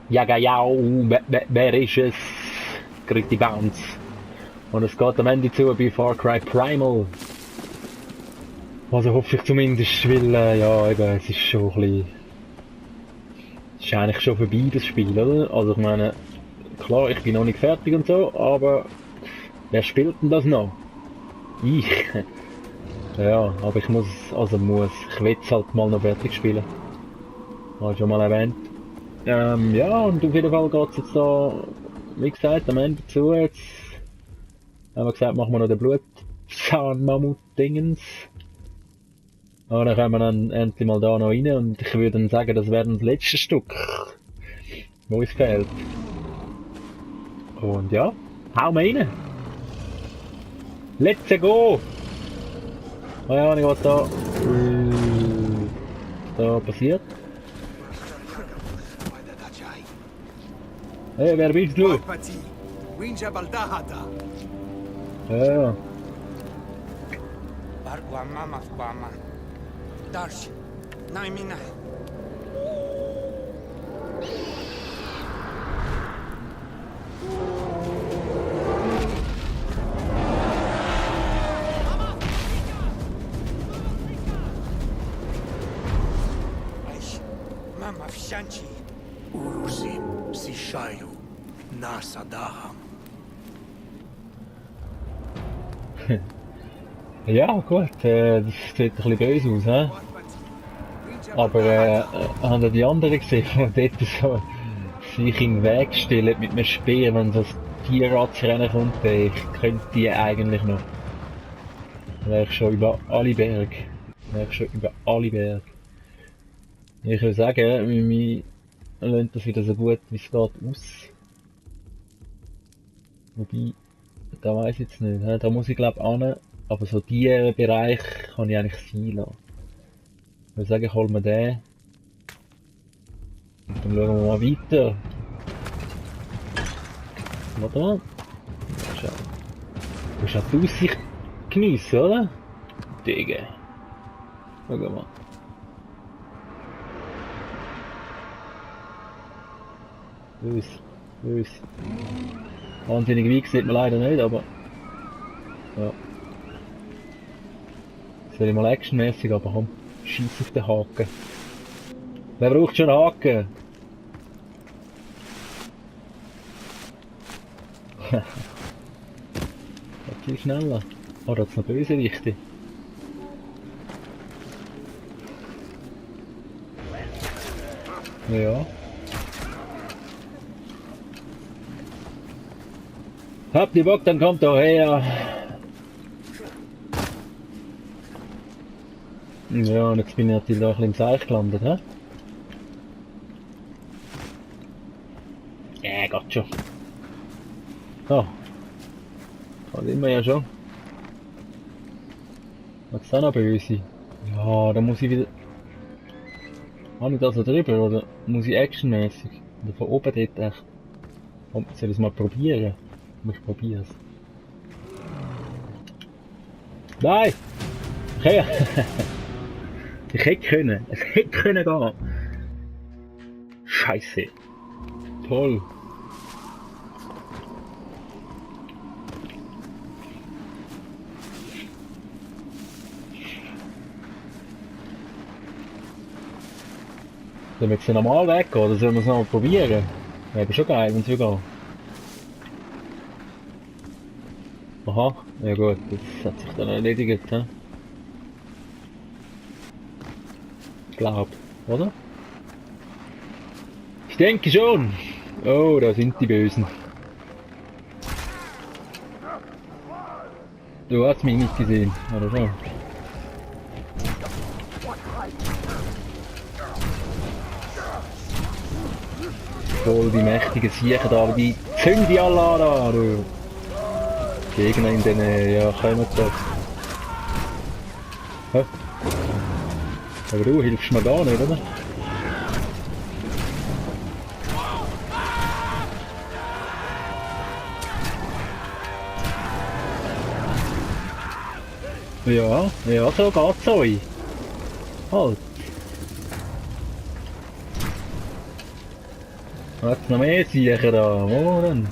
Jagajau, wer ist es? Kriegt die Bounce. Und es geht am Ende zu bei Far Cry Primal. Also hoffe ich zumindest, weil, ja, eben, es ist schon ein bisschen... Es ist eigentlich schon vorbei, das Spiel, oder? Also ich meine, klar, ich bin noch nicht fertig und so, aber wer spielt denn das noch? Ich. Ja, aber ich ich will es halt mal noch fertig spielen. Habe ich schon mal erwähnt. Ja, und auf jeden Fall geht es jetzt da, wie gesagt, am Ende zu. Jetzt haben wir gesagt, machen wir noch den Blutzahn-Mammut-Dingens. Und dann kommen wir dann endlich mal da noch rein und ich würde dann sagen, das wäre das letzte Stück, wo uns fehlt. Und ja, hauen wir rein. Let's go! Keine Ahnung, was da passiert. Hey, wer bist du? Ja. Barqua mama fbama. Darsh. Naimina. Aish. Mama fshanchi. Urusim Sishayu Nasadaham. Ja, gut, das sieht ein bisschen böse aus, hä? Aber haben ihr die anderen gesehen, die dort so sich in den Weg stellen mit einem Speer, wenn so ein Tierrad zu rennen kommt? Ich könnte die eigentlich noch. Dann wäre ich schon über alle Berge. Ich würde sagen, wir lassen das wieder so gut wie es geht aus. Wobei, da weiss ich jetzt nicht, da muss ich glaube hin, aber so diesen Bereich kann ich eigentlich sein lassen. Ich würde sagen, ich hole mir den. Und dann schauen wir mal weiter. Warte mal. Schau. Du musst auch die Aussicht geniessen, oder? Digga. Schau mal. Bös. Wahnsinnig weit sieht man leider nicht, aber... Ja. Das wäre mal actionmäßig, aber komm, schieß auf den Haken. Wer braucht schon einen Haken? Das viel schneller. Oh, da hat's noch Bösewichte. Ja. Habt ihr Bock, dann kommt doch her. Ja, und jetzt bin ich natürlich auch ein bisschen im Seich gelandet, hä? Ja, geht schon. So. Das immer ja schon. Was ist da noch böse? Ja, da muss ich wieder... Habe ich da so drüber, oder muss ich actionmäßig? Oder von oben dort echt? Komm, soll ich es mal probieren? Ich probier's. Nein! Okay. Ich hätte können. Es hätte können gehen. Scheiße. Toll. Sollen wir jetzt den normalen Weg gehen oder sollen wir es noch mal probieren? Wäre schon geil, wenn es wieder geht. Aha, ja gut, das hat sich dann erledigt, hä? Glaub, oder? Ich denke schon. Oh, da sind die Bösen. Du hast mich nicht gesehen, oder so? Voll die mächtigen Siechen da, aber die zünden die alle an, du. Gegner in den, ja, kommen doch. Hä? Aber du hilfst mir gar nicht, oder? Ja, ja, so geht's euch. Halt. Hat's noch mehr Siechen da? Wo denn?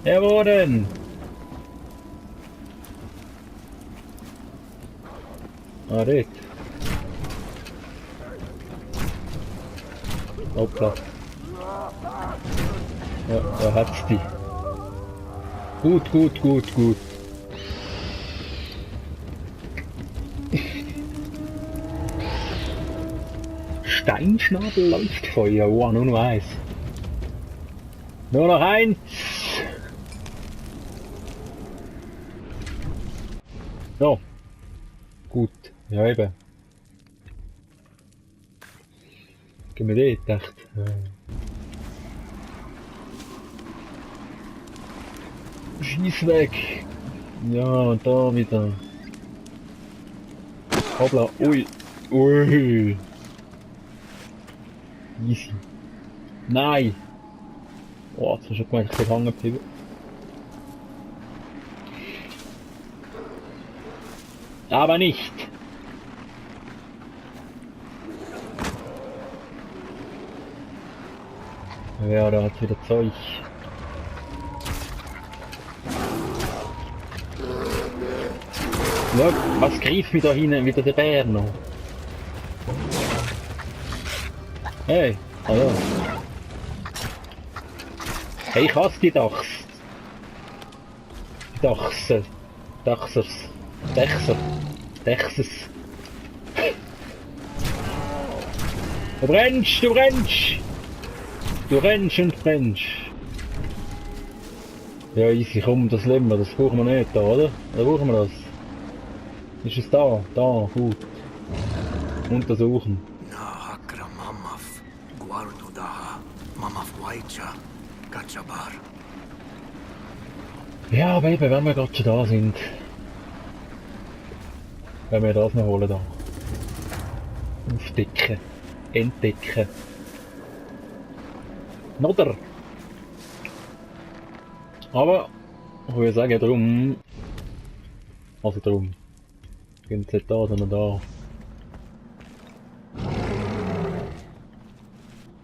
Ja, wo denn? Ah, dort. Hoppla. Ja, da hat's die. Gut, gut, gut, gut. Steinschnabel Leuchtfeuer, oh, nur noch eins. Nur noch eins! So. Gut, ja eben. Gehen wir dort, echt. Schieß weg! Ja, und da wieder. Hoppla, ui, ui. Easy. Nein! Oh, jetzt hast du gemeint, ich bin hängen geblieben. Aber nicht! Ja, da hat wieder Zeug. Schau, was greift mich da hinten wieder der Bär noch? Hey, hallo. Hey, ich hasse die Dachs. Die Dachser. Dachsers. Dachser. Dachsers. Du brennst, du brennst! Du rennst und brennst. Ja, easy, komm, das nehmen wir, das brauchen wir nicht da, oder? Oder brauchen wir das? Ist es da? Da, gut. Untersuchen. Na hakra mamaf, guardo daha, mamaf waicha, kachabar. Ja, aber eben, wenn wir gerade schon da sind. Wenn wir das noch holen da. Aufdecken. Entdecken. Oder? Aber, ich würde sagen, drum. Also drum. Gehen jetzt nicht da, sondern da.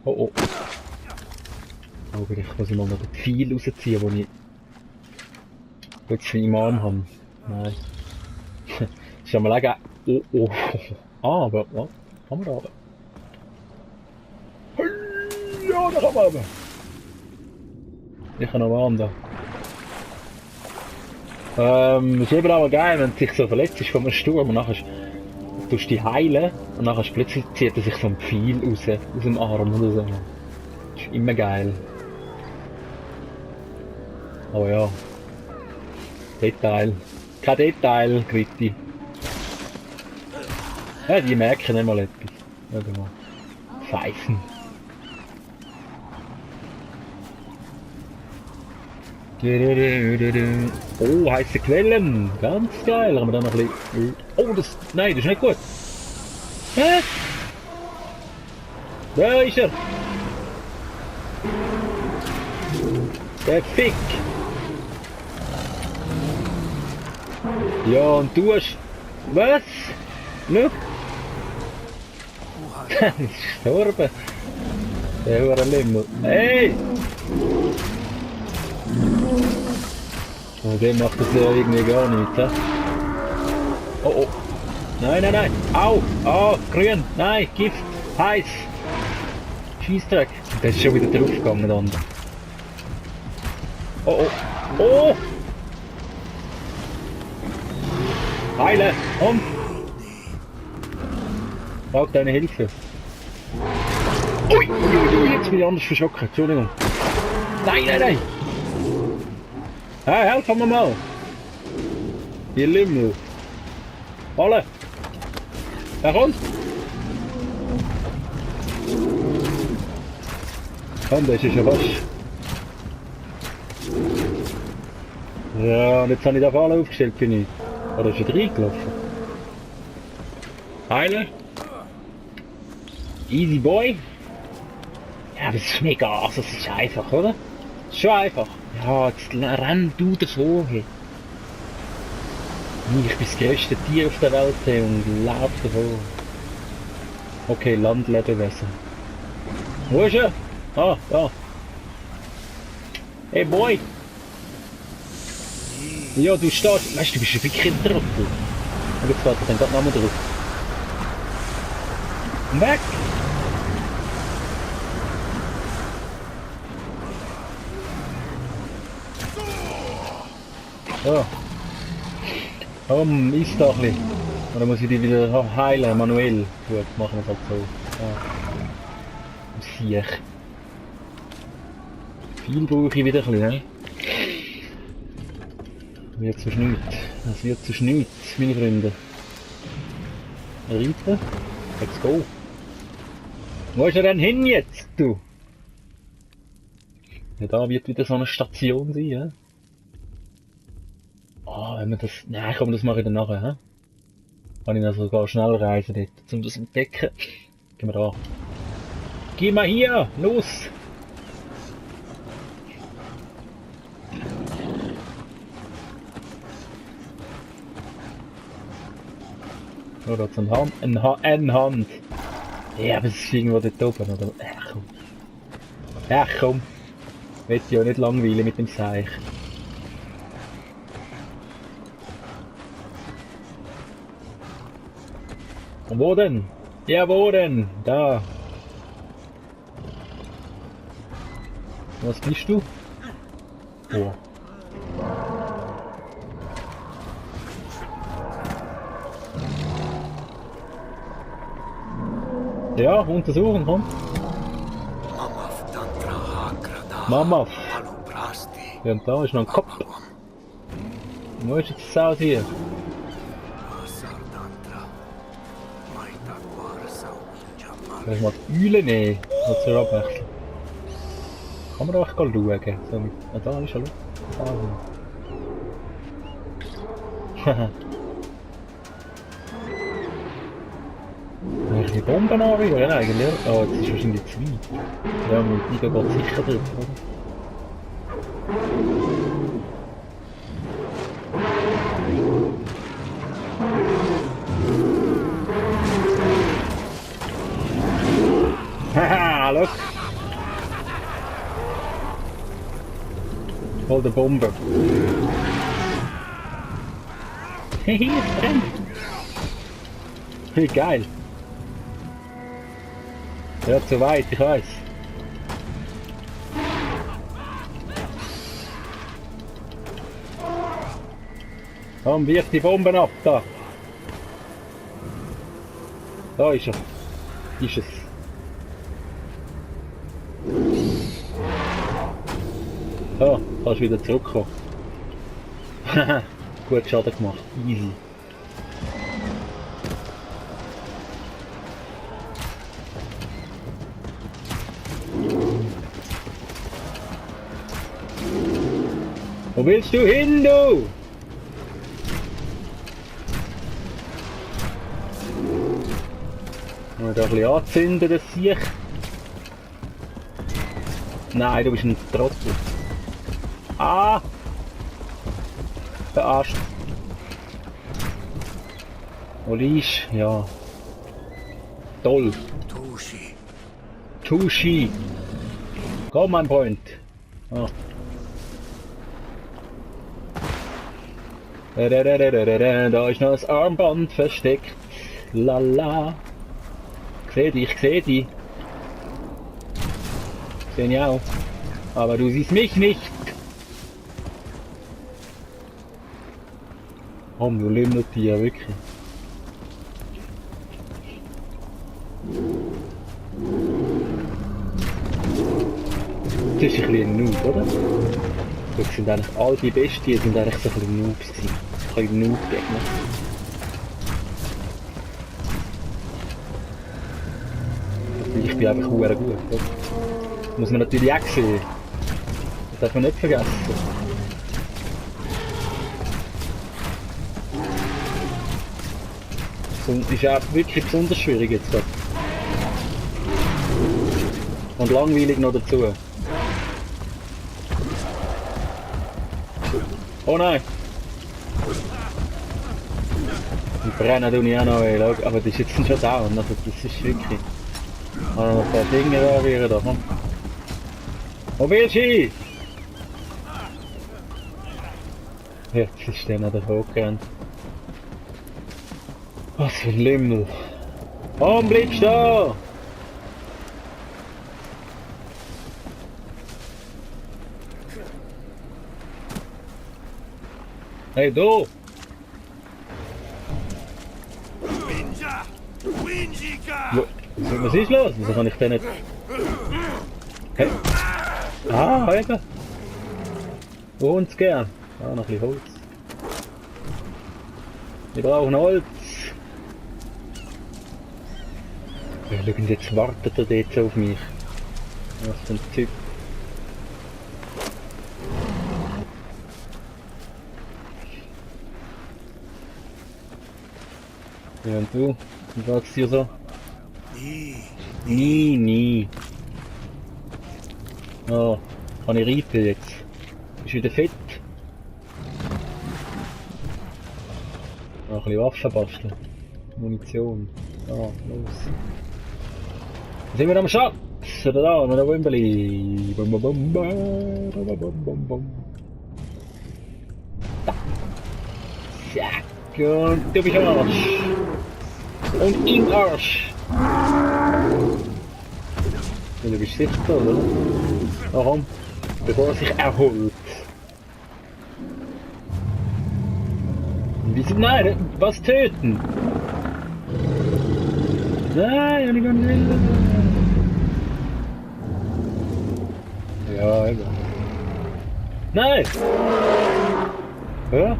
Oh oh. Oh, vielleicht muss ich mal noch den Pfeil rausziehen, den ich jetzt im Arm habe. Nein. Ist ja mal legen. Oh oh. Ah, aber, was? Kann man da runter? Ja, da kann man runter. Ich kann noch warm da. Ist eben aber geil, wenn du dich so verletzt ist von einem Sturm und nachher tust du dich heilen und nachher plötzlich zieht er sich so ein Pfeil raus, aus dem Arm oder so. Das ist immer geil. Aber ja. Detail. Kein Detail, Gritti. Ja, die merken nicht mal etwas. Warte mal. Pfeifen. Oh, heiße Quellen. Ganz geil. Haben wir da noch ein bisschen... Oh, das... Nein, das ist nicht gut. Hä? Da ist er. Der Fick. Ja, und du hast... Was? Schau. Der ist gestorben. Der Hurenlimmel. Hey! Und dem macht das ja irgendwie gar nichts, he? Oh oh. Nein, nein, nein. Au! Ah, grün! Nein, Gift! Heiß! Scheissdreck! Der ist schon wieder draufgegangen dann. Oh oh! Oh! Heile! Komm! Braucht deine Hilfe. Ui, ui, ui, jetzt bin ich anders verschrocken. Entschuldigung. Nein, nein, nein! Hey, helfen wir mal! Ihr Lümmel! Alle! Er kommt! Komm, das ist ja was. Ja, und jetzt habe ich da Falle aufgestellt, bin ich. Oder ist er reingelaufen? Heiler! Easy Boy! Ja, das ist mega, also das ist einfach, oder? Das ist schon einfach. Ja, jetzt renn du davor. Hey. Ich bin das größte Tier auf der Welt hey, und lauf davor. Okay, Landlebewesen. Wo ist er? Ah, da. Hey Boy! Ja, du stehst. Weißt du, du bist wirklich ein Trottel. Und jetzt geht er dann gerade nochmal drauf. Weg! So. Komm, iss da ein bisschen. Oder muss ich die wieder heilen, manuell? Gut, machen wir es halt so. Ja. Siech. Viel brauche ich wieder ein bisschen, ne? Wird zu nichts. Es wird zu nichts, meine Freunde. Reiten? Let's go. Wo ist er denn hin jetzt, du? Ja, da wird wieder so eine Station sein, ja? Ah, wenn wir das... Nein, komm, das mache ich dann nachher, hä? Kann ich dann sogar schnell reisen dort, um das zu entdecken. Gehen wir da. Geh mal hier! Los! Oh, da ist eine Hand. Ja, aber es ist irgendwo dort oben, oder? Ach komm. Ach komm. Ich will ja nicht langweilen mit dem Seich. Und wo denn? Ja, wo denn? Da. Was bist du? Oh. Ja, untersuchen, komm. Mamaf Tantra Hakrada. Mamaf. Paluprasti. Ja, und da ist noch ein Kopf. Papawam. Wo ist jetzt das Haus hier? Asar Tantra. Maita Guarsa Jamal. Lass mal die Eule nehmen. Was zur Abwechslung. Kann man auch schauen. So, da ist er. Haha. Kann ich die Bomben anrühren eigentlich? Oh, jetzt ist wahrscheinlich zu weit. Ja, mit die geht sicher drauf, oder? Haha, look! Hol die Bombe. Hehe, es brennt! Wie geil! Ja, zu weit, ich weiß. Komm, wirf die Bomben ab, da. Da ist er. Ist es. So, kannst wieder zurückkommen. Haha, gut Schaden gemacht. Easy. Wo willst du hin, du? Mal da ein bisschen anzünden, das Siech. Nein, du bist ein Trottel. Ah! Verarscht. Wo liegst du? Ja. Toll. Tushi. Tushi. Komm, mein Freund. Ah. Da ist noch das Armband versteckt. Lala. Ich seh dich, ich seh dich. Ich seh dich auch. Aber du siehst mich nicht. Komm, du Lümmeltier, wirklich. Das ist ein bisschen ein Noob, oder? Das sind eigentlich all die Bestien sind eigentlich so ein bisschen Noobs gewesen. Ein bisschen Noob-Gegner. Ich bin einfach verdammt gut. Oder? Muss man natürlich auch sehen. Das darf man nicht vergessen. Das ist auch wirklich besonders schwierig jetzt gerade. Und langweilig noch dazu. Oh nein! Und brennen tue ich auch noch, ey. Aber das ist jetzt schon down, also das ist wirklich... noch ein paar Dinge da wären da, komm. Wo willst du hin? Jetzt ist der noch davon gerannt. Was für ein Lümmel. Warum bleibst du da? Hey, du! Winja! Winjika! Was ist los? Wieso kann ich den nicht... Hey. Ah, eben. Wohn's gern. Ah, noch ein bisschen Holz. Wir brauchen Holz. Ja, schauen, jetzt wartet er dort so auf mich. Was für ein Typ. Ja, und du? Wie geht's dir so? Nie. Oh, kann ich reiten jetzt? Bist du wieder fit? Noch ein bisschen Waffen basteln. Munition. Ah, los. Sind wir am Schatz? Oder da, mit der Wimbeli. Bum bum bum bum bum bum bum. Zack. Und du bist am Arsch. Und im Arsch. Du bist sicher da, oder? Warum? Bevor er sich erholt. Wieso? Nein, was töten? Nein, ich kann nicht. Ja, eben. Nein! Ja?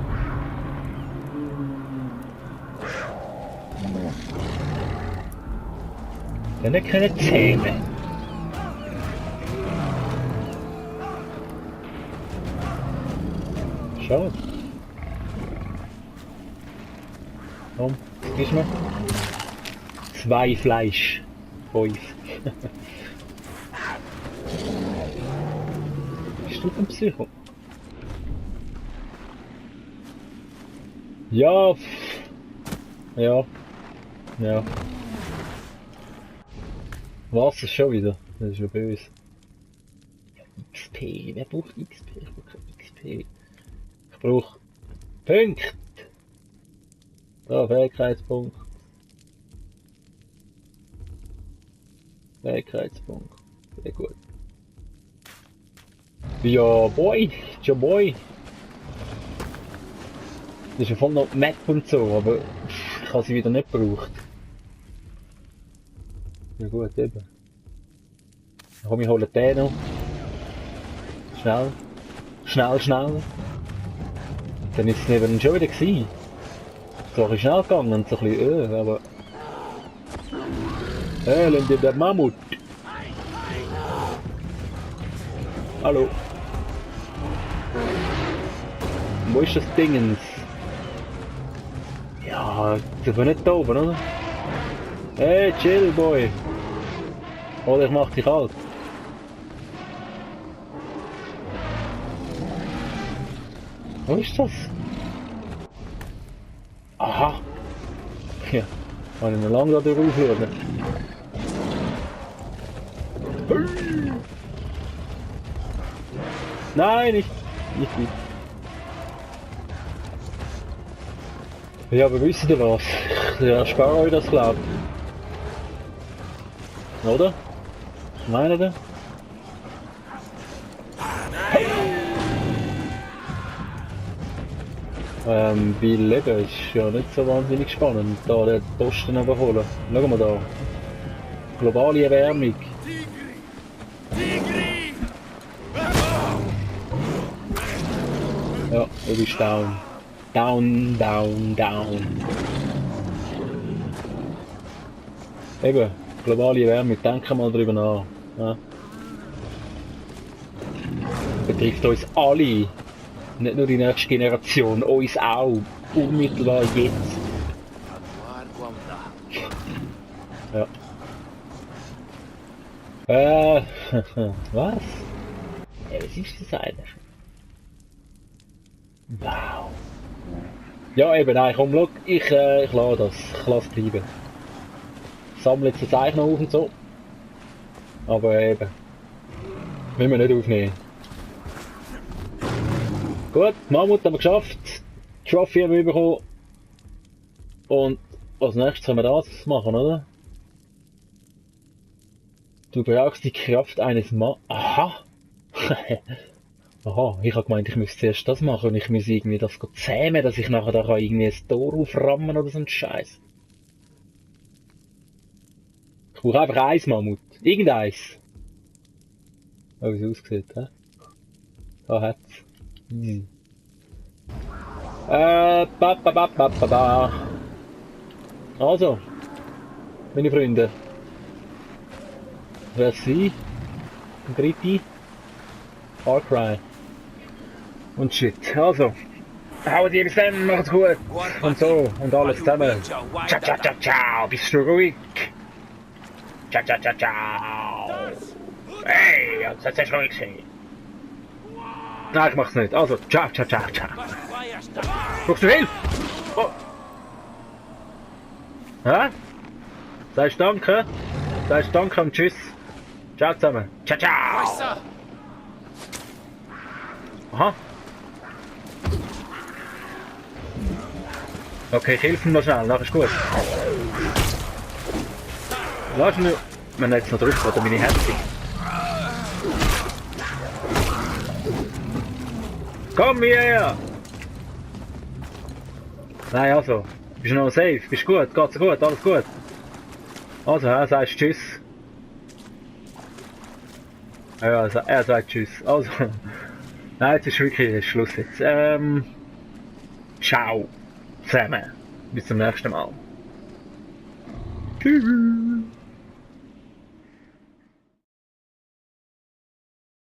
Dann hat keine Zähne. Schade. Komm, gib's mir. 2 Fleisch. 5. Bist du ein Psycho? Ja. Ja. Ja. Was ist schon wieder? Das ist ja böse. XP. Wer braucht XP? Ich brauche kein XP. Ich brauche Punkte. Da, Fähigkeitspunkt. Fähigkeitspunkt. Sehr gut. Ja, boy. Ja, boy. Das ist ja voll noch Map und so, aber ich habe sie wieder nicht gebraucht. Ja gut, eben. Komm, ich hole den noch. Schnell. Schnell. Dann ist es neben schon wieder gewesen. So ein bisschen schnell gegangen und so ein bisschen, aber... Lass dir den Mammut. Hallo. Wo ist das Dingens? Ja, ich bin nicht da oben, oder? Hey, chill, boy. Oder ich mach dich kalt. Wo ist das? Aha. Ja, kann ich noch lange da durchschauen. Nein, nicht. Ja, aber wisst ihr was? Ich erspare euch das, glaub ich. Oder? Was meint ihr? Bei Leben ist ja nicht so wahnsinnig spannend, da den Posten überholen. Schauen wir da. Globale Erwärmung. Ja, du bist down. Down. Eben, globale Erwärmung, denken mal drüber nach. Ja. Betrifft uns alle. Nicht nur die nächste Generation, uns auch. Unmittelbar jetzt. Ja. Was? Was ist das eigentlich? Wow. Ja eben, nein, komm, schau, ich lasse das. Ich lasse es bleiben. Ich sammle jetzt das Zeichen auf und so. Aber eben. Müssen wir nicht aufnehmen. Gut, Mammut haben wir geschafft. Trophy haben wir bekommen. Und als nächstes können wir das machen, oder? Du brauchst die Kraft eines Aha! Aha, ich habe gemeint, ich müsste zuerst das machen und ich muss irgendwie das zähmen, dass ich nachher da irgendwie ein Tor auframmen oder so ein Scheiß. Ich brauche einfach eins Mammut. Irgendeins. Oh, wie es aussieht, hä? Da hat's. Easy. Also, meine Freunde. Wer ist sie? Ein Dritte. Far Cry. Und shit. Also. Haut ihr bis dann, macht's gut. Und so. Und alles zusammen. Ciao, ciao, ciao, ciao. Bist du ruhig? Ciao, ciao, ciao, ciao. Hey, das ist ruhig gewesen. Nein, ich mach's nicht. Also, ciao, ciao, ciao, ciao. Brauchst du Hilfe? Oh. Hä? Sagst danke? Sagst danke und tschüss. Ciao zusammen. Ciao, ciao. Aha. Okay, ich helfe ihm noch schnell, nachher ist gut. Lass mich... Wenn er jetzt noch drauf oder meine Herzen. Komm hierher! Nein, also. Bist du noch safe? Bist du gut? Geht's dir gut? Alles gut? Also, er sagt tschüss. Ja, er sagt tschüss. Also. Nein, jetzt ist wirklich Schluss jetzt. Ciao. Zusammen. Bis zum nächsten Mal. Tschüss.